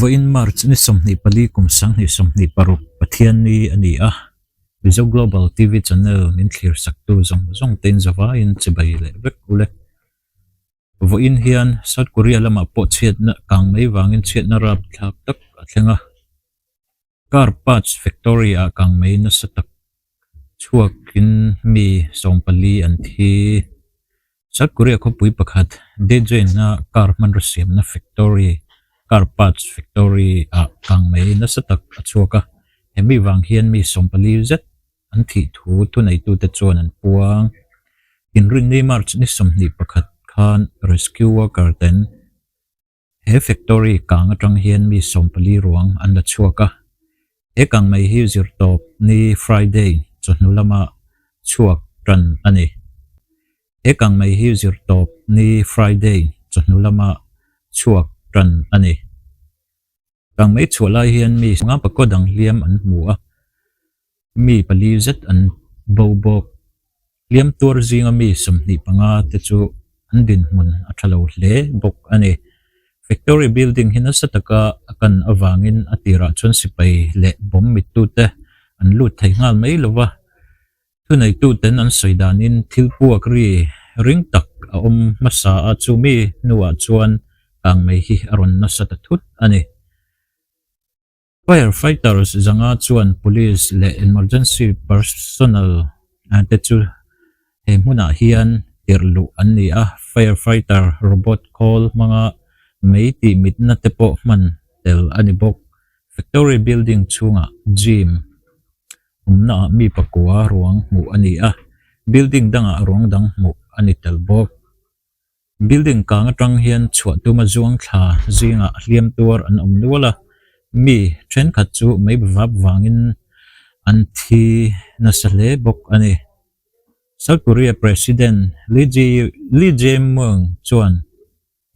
Vawiin March ni 24 kum 2026 Pathianni a ni a, Mizo Global TV channel min thlir saktu zawng zawng tein zavaiin chibai leh vek ule. Vawiin hian South Korea lamah pawh chhiatna kang mai vangin chhiatna rapthlak tak a thleng a. Car parts factory ah kang mai nasa tak chhuakin mi 14 an thi. South Korea khawpui pakhat Daejeon-a car hmanraw siamna factory, car parts factory ah kang mai nasa tak a chhuak a. Hemi vang hian mi 14 zet an thih thu thuneitute chuan an puang. Inrinni March ni 21 khan rescue worker ten He factory kang atang hian mi 14 ruang an la chhuak a. He kang mai hi zirtawp ni Friday chawhnu lama chhuak tan a ni. He kang mai hi zirtawp ni Friday chawhnu lama chhuak tan a ni. Kang mai chhuah lai hian mi nga pakua dang hliam an hmu a, mi pali zet an bo bawk. Hliam tuar zinga mi 25 te chu an dinhmun a tha lo hle bawk a ni. Factory building hi nasa taka a kan avangin a tirah chuan sipai leh bomb mittute an lut thei nghal mai lo va. Thuneituten an sawi danin thil puak ri ring tak a awm hmasa a, chumi hnuah chuan kang mai hi a rawn nasa ta thut a ni. Fire fighters zanga chuan police leh emergency personnel te chu he hmunah hian tirh luh an ni a, fire fighter robot khawl hmanga mei tih mitna te pawh hman tel a ni bawk. Factory building chhungah gym awmnaah mi pakua ruang hmuh a ni a, building dangah ruang dang hmuh a ni tel bawk. Building kang atang hian chhuah tuma zuang thla zingah hliam tuar an awm nual a, mi thenkhat chu mei vap vangin an thi nasa hle bawk a ni. South Korea President Lee Jae-myung chuan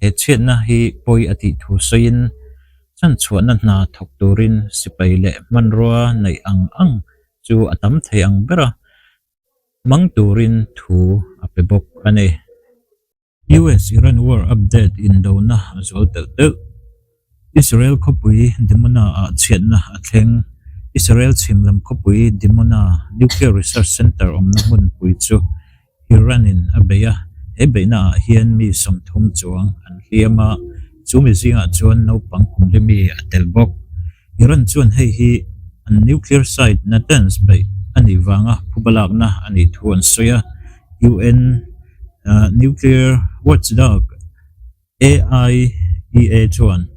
he chhiatna hi pawi a tih thu sawiin chanchhuahna hna thawk turin sipai leh hmanrua neih ang ang chu a tam thei ang ber a, hmang turin thu a pe bawk a ni. US-Iran war update indona a zual telh telh. Israel khawpui Dimona-ah chhiatna a thleng. Israel chhim lam khawpui Dimona Nuclear Research Center awmna hmunpui chu Iran-in a bei a, he beihnaah hian mi 30 chuang an hliam a, chu mi zingah chuan naupang kum li mi a tel bawk. Iran chuan hei hi an nuclear site Natanz beih a nih vanga phuba lakna a nih thu an sawi a, UN nuclear watchdog AIEA chuan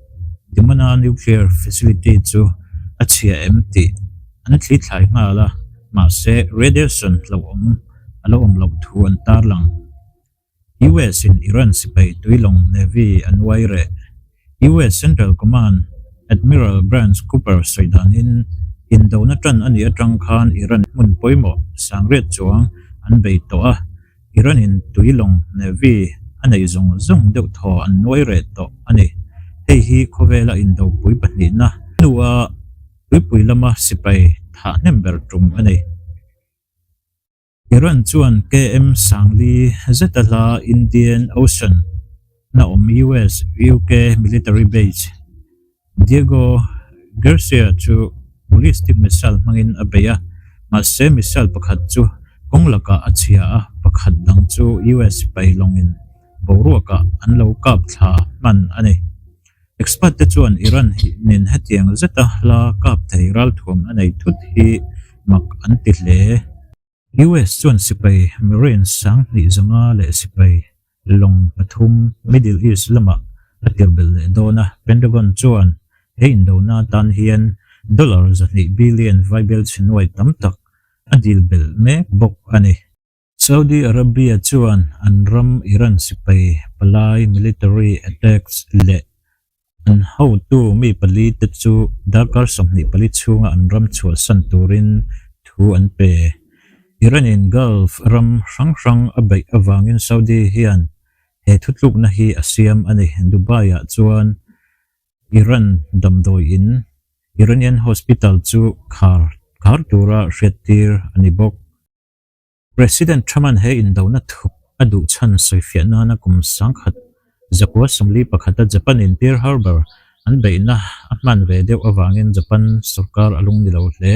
Dimona nuclear facility chu a chhia em tih an thli thlai nghal a, mahse radiation hlauhawm a lo awm loh thu an tarlang. US in Iran sipai tuilawng Navy an uai reh. US Central Command Admiral Branch Cooper sawi danin indona tan a nih atang khan Iran hmun pawimawh sangriat chuang an bei tawh a, Iran in tuilawng Navy a neih zawng zawng deuh thaw an nuai reh tawh a ni. Hei hi khawvela indopui pahnihna hnua tuipui lama sipai thah hnem ber tum a ni. Iran chuan KM Sangli zeta hla Indian Ocean na awm US UK military base Diego Garcia chu ballistic missile hmangin a bei a, mahse missile pakhat chu kawng lakah a chhia a, pakhat dang chu US sipai lawngin boruakah an lo kap thla hman a ni. Expert te chuan Iran nen hetiang zeta hla kap thei ralthuam a nei thut hi mak an ti hle. US chuan sipai Marines 2000 zanga leh sipai lawng pathum Middle East lamah a tir belh leh dawn a. Pentagon chuan he indona atan hian dollar 200 billion vaibel chhinuai tam tak a dil belh mek bawk a ni. Saudi Arabia chuan an ram Iran sipai palai military attacks leh an hotu mi pali te chu darkar 24 chhunga an ram chhuahsan turin thu an pe. Iran-in Gulf ram hrang hrang a beih avangin Saudi hian he thutlukna hi a siam a ni. Dubai-ah chuan Iran damdawi in Iranian Hospital chu khar khar tura hriattir a ni bawk. President Trump-a'n he indona thup a duh chhan sawifiah nana kum 1941 a Japan-in Pearl Harbor An beihna a hman ve deuh avangin Japan sorkar a lung ni lo hle.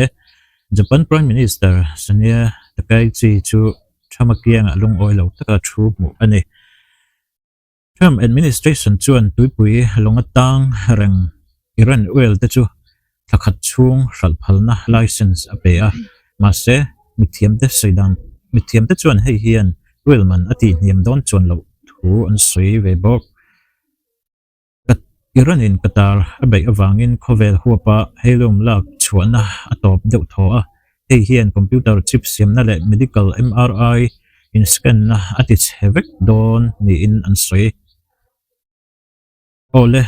Japan Prime Minister Sanae Takaichi chu Trump-a kiangah lungawi lo taka thu hmuh a ni. Trump administration chuan tuipui lawnga tang reng Iran oil te chu thla khat chhung hralh phalna license a pe a, mahse mithiamte sawi dan mithiamte chuan hei hian oil man a tihhniam dawn chuan loh thu an sawi ve bawk. Iran-in Qatar a beih avangin khawvel huapa helium lak chhuahna a tawp deuh thaw a, hei hian computer chip siamna leh medical MRI in-scan-na a ti chhe vek dawn niin an sawi. Aw le,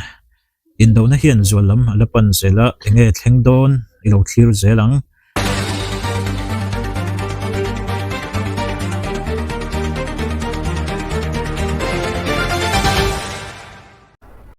indona hian zual lam a la pan zel a, enge thleng dawn i lo thlir zel ang.